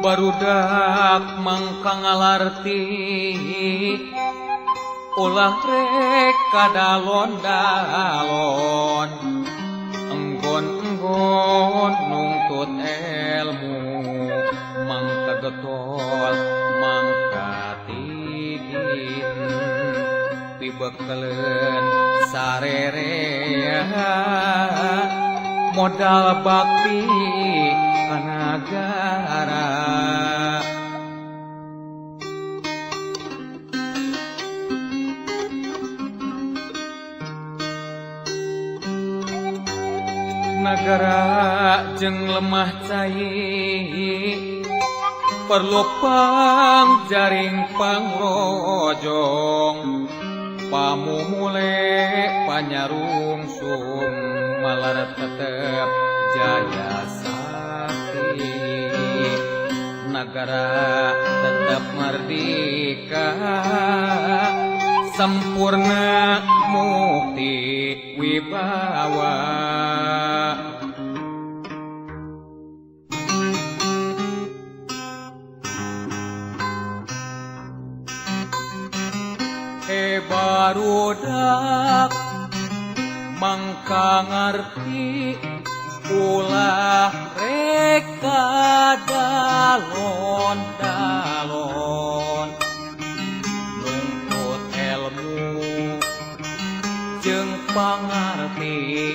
Barudak mangka ngalarti, ulah rek kadalon-dalon, enggon-enggon nungtut ilmu, mangka getol mangka tigin, pibekeleun sarerea, modal bakti ka nagara. Nagara jeung lemah cai, perlu pangjaring pangrojong, pamumule panyarungsung, malar tetep jaya sakti. Nagara tetep merdeka, sempurna mukti wibawa. Barudak mangka ngarti, ulah rek kadalon-dalon, nungtut ilmu jeung pangarti,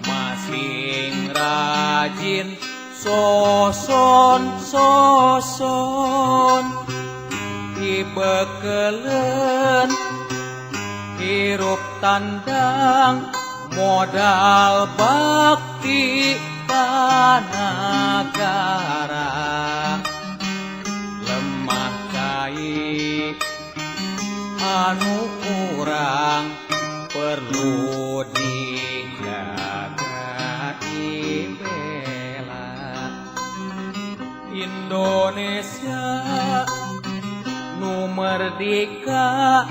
masing rajin soson-soson, dibekeleun hirup tandang, modal bakti ka nagara. Lemah cai anu urang perlu dijaga dibela. Indonesia nu merdeka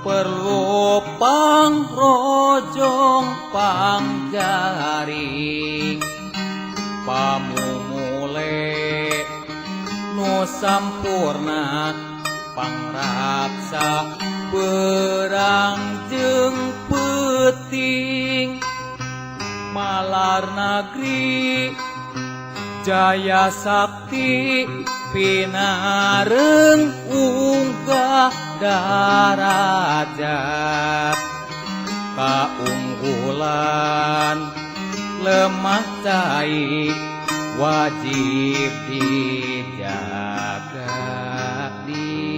perlu pangrojong pangjaring, pamumule nu sampurna, pangraksa berang jeung peuting, malar nagri jaya sakti, pinareung unggah darajat. Kaunggulan lemah cai wajib dijaga dibela.